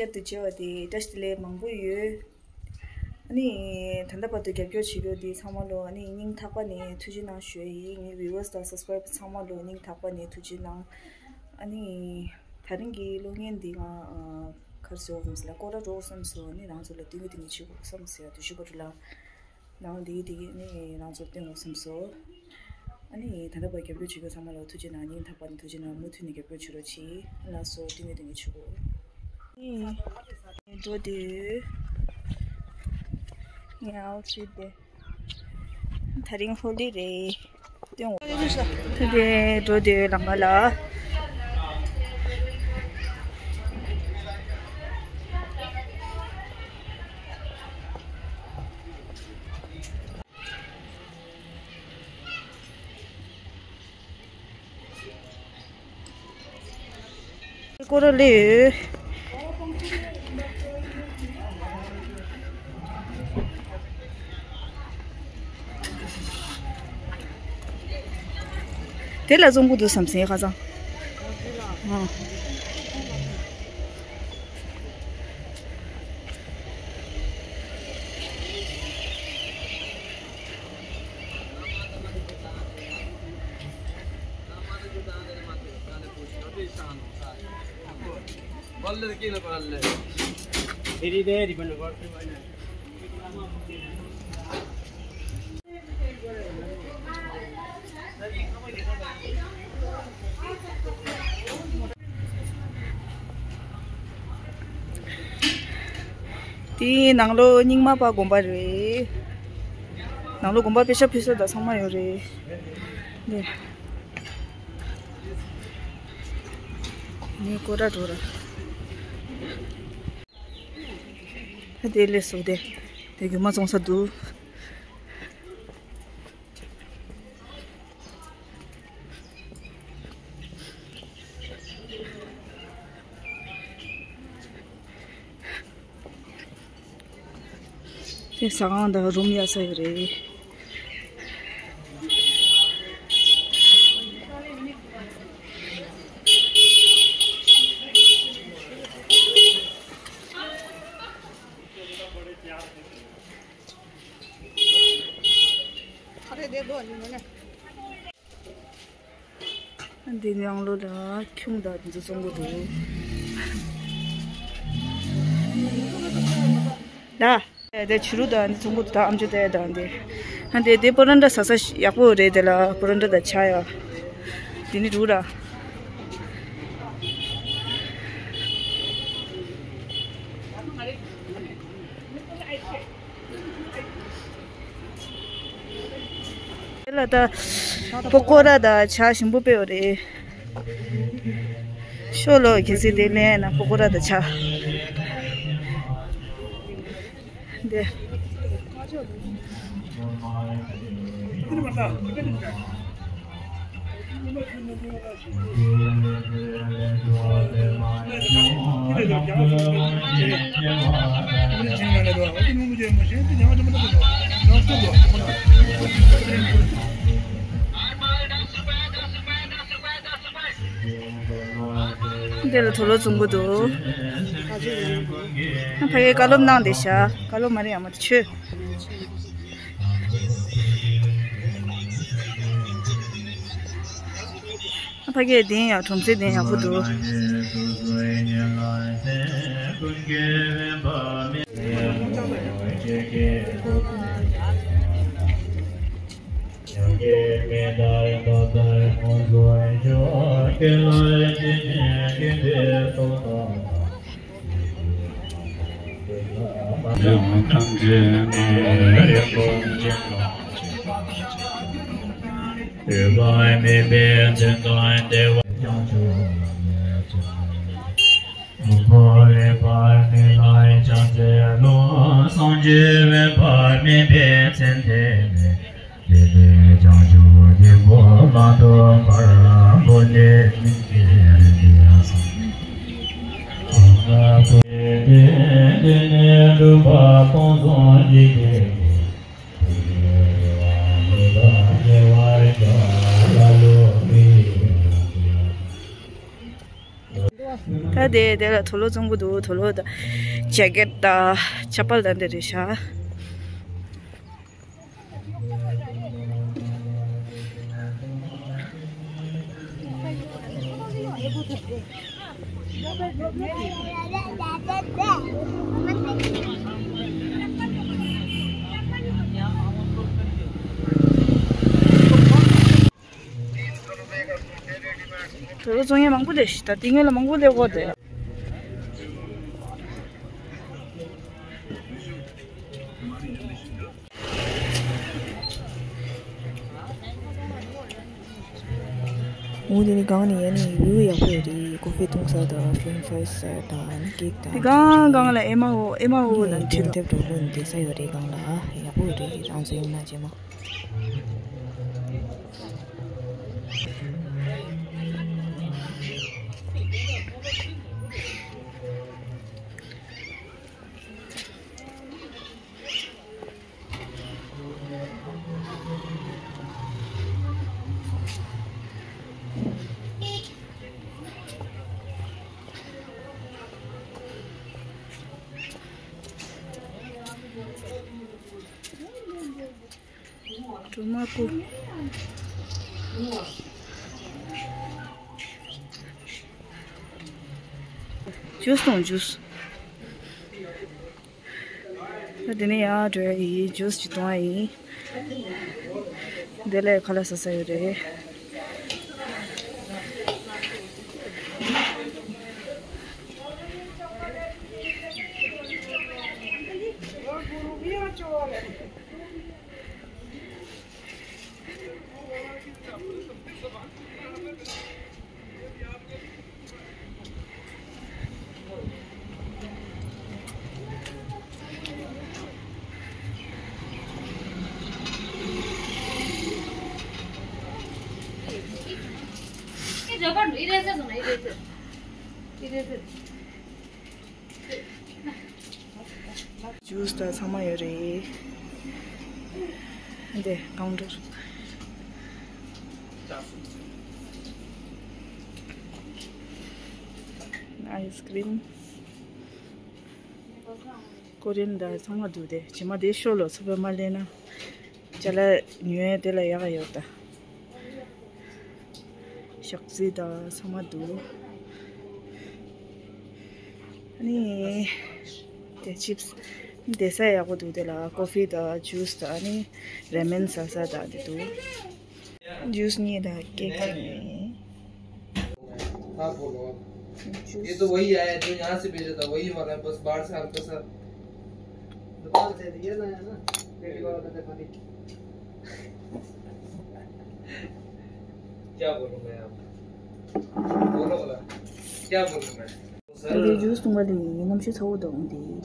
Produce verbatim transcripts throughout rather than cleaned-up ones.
བསྐྱར་དུ་མཇལ་བ་དེ་བཀྲ་ཤིས་བདེ་ལེགས་མང་པོ་ཡོད། ཨ་ནི་ད་ལྟ་བར་དུ་རྒྱབ་སྐྱོར་བྱེད་རྒྱུ་དེ་ཚང་མ་ལོ་ཨ་ནི་སྙིང་ཐག་པ་ནས་ཐུགས་རྗེ་གནང་ཞུ་ཡ་ཡིན། ངའི་viewers་དང་subscribers་ཚང་མ་ལོ་སྙིང་ཐག་པ་ནས་ཐུགས་རྗེ་གནང་། ཨ་ནི་ད་རིང་གི་གློག་བརྙན་འདི་ང་གར་སོང་བསམ་སི་ལ་སྐོར་ར་འགྲོ་བསམ་སོང་། ཨ་ནི་རང་ཚོ་ལ་སྟོན་གི་སྟོན་གི་བྱེད་དགོས་བསམ་སི་ཡ་དུ་ཞུ་བ་རུ་ལ། ནའང་འདི་འདི་ནི་རང་ཚོར་བསྟན་འོང་བསམ་སོ། ཨ་ནི་ད་ལྟ་བར་རྒྱབ་སྐྱོར་བྱེད་མཁན་ཚང་མ་ལ་ཐུགས་རྗེ་གནང་། སྙིང་ཐག་པ་ནས་ཐུགས་རྗེ་གནང་། མུ་མཐུད་ནས་རྒྱབ་སྐྱོར་བྱེད་རོགས་གྱིས། ལགས་སོ། བསྟན་འཛིན་བསྟན་འཛིན་ཆུ་བོ། འགྲོ་དུས་ངའི་ཨའུ་ཕི་ཊི་དེ། ད་རིང་ཧོ་ལི་རེད། སྟོན་འོང་། ད་དེ་འགྲོ་དུས་ལམ་ཁ་ལ། སྐོར་ར་ལས། དེ་ལ་བཙོང་གི་འདུག་བསམ་སེ་ཁ་སང་། ཨ། དེའི་ནང་ལོགས་རྙིང་མ་པ་དགོན་པ་རེད། ནང་ལོགས་དགོན་པ་པེ་ཤ་ཕུལ་ས་དང་ཚང་མ་ཡོད་རེད། འདི་ནི་སྐོར་ར་འགྲོ་ར། དེ་ལས་སོ་དེ། དེ་རྒྱུ་མ་བཙོང་ས་འདུག་དེ་ཟ་ཁང་དང་རུམ་གཡར་ས་ཡོད་རེད། འདི་ནང་ལོགས་ལ་ཁྱུང་དང་འདི་ཚོ་བཙོང་གི་འདུག་ལ། དེ་བྱུ་རུ་དང་འདི་བཙོང་གི་འདུག་ད་ཨམ་ཅོག་བལྟས་དང་འདི། ཨ་འདི་འདི་པོ་རོ་ཊ་ཟ་ས་ཡག་པོ་རེད། དེ་ལ་པོ་རོ་ཊ་དང་ཇ་ཡ། འདི་ནི་རུ་ར། དེ་ལ་ད་པོ་ཀོ་ར་དང་ཇ་ཞིམ་པོ་དཔེ་ཡོད་རེད། ཤོ་ལོ་གལ་སྲིད་དེ་ལེན་ན་པོ་ཀོ་ར་དང་ཇ། འདི། འདི་ལ་དུག་ལོག་བཙོང་གི་འདུག་ཕ་གིར་བཀའ་སློབ་གནང་བསྡད་ཤག་བཀའ་སློབ་མ་རེད་ཡ། མ་དེ་ཆོས། ཕ་གིར་གདན་ཡང་གྲོང་གསེབ་གདན་ཡག་པོ་འདུག་ད་ ད་དེ་དེ་ལ་དུག་ལོག་བཙོང་གི་འདུག་དུག་ལོག་དང་། ཇེ་ཀེཊ་དང་ཆ་པལ་དང་དེ་རེད་ཤག་དུག་ལོག་བཙོང་མཁན་མང་པོ་རེད་ཤག་ད་ལྟ་ངོས་ལ་མང་པོ་སླེབས་ཀྱི་རེད། འོ་དེ་ནི་སྒང་ནས་ཡ་ནི་བིའུ་ཡག་པོ་ཡོད་རེད། ཀོ་ཧྥི་འཐུང་ས་དང་ཕྲེན་ཆི་ཕ་རའི་སི་དང་ནི་ཀེག་དང་། དེ་སྒང་སྒང་ལ་ཨེ་མ་ཧོ་ཨེ་མ་ཧོ་ནི་ལ་ཁྲིམས་ཐེབས་འགྲོ་དགོས་ནི་བསྡད་ས་ཡོད་རེད། སྒང་ལ་ཡག་པོ་ཡོད་རེད། རང་ཚོ་ཡོང་ན་རྗེས་མ། གྲོ་མ་སྐུ། ཇུས་དང་ཇུས། ད་དེ་ནས་ཡར་འགྲོ་ཡ་ཡིན། ཇུས་ཅིག་འཐུང་ཡ་ཡིན། དེ་ལས་ཁ་ལག་ཟ་ས་ཡོད་རེད། ཇུས་དང་ཚང་མ་ཡོད་རེད། འདི་ཀའུན་ཊར། ཨའི་སི་ཀྲིམ། ཀོ་རི་ཡན་ཌར་ཚང་མ་འདུག་སྟེ། རྗེས་མ་དེ་ཤོ་ལོ་ཚོ་པ་མ་ལེན་ན། ཅ་ལག་ཉོ་ཡ་དེ་ལ་ཡག་ག་ཡོད་ད། ཞག་རྩི་དང་ཚང་མ་འདུག་ཨ་ནི། དེ་ཆིབ་སི། བསྡད་ས་ཡག་པོ་འདུག་དེ་ལ་ཀོ་ཧྥི་དང་ཇུས་དང་ཨ་ནི། རེ་མན་ཟ་ས་དང་དེ་འདུག་ཇུས་གཉིས་དང་ཀེག་གཉིས། हाँ, बोलो। ये तो वही आया जो यहाँ से भेजा था, वही वाला है, बस बाहर से हल्का सा। दुकान से ये लाया ना, पहली बार मैंने खाने की। क्या बोलूँ मैं अब? बोलो भला, क्या बोलूँ मैं? ད་ལྟའི་ཇུས་འཐུང་བ་ལས་ངའི་རྣམ་ཤེས་ཚ་བོ་དང་འདི།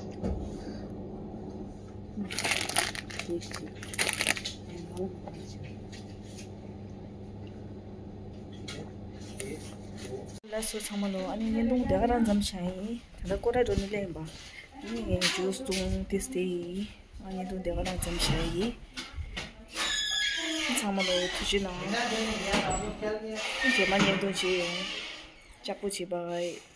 ལགས་སོ་ཚང་མ་ལོ། ཨ་ནི་བརྙན་ཐུང་དེ་ག་རང་མཚམས་བཞག་ཡིན། ད་ལྟ་སྐོར་ར་འགྲོ་ནི་སླེབས་ཡིན་པ། ཨ་ནི་ངས་ཇུས་འཐུང་ཏིས་དེ་ཡིན། ཨ་བརྙན་ཐུང་དེ་ག་རང་མཚམས་བཞག་ཡིན། ཚང་མ་ལོ་ཐུགས་རྗེ་གནང་། རྗེས་མ་བརྙན་ཐུང་བྱེད་ཡོང་། ལྕགས་པོ་བྱེད་པ།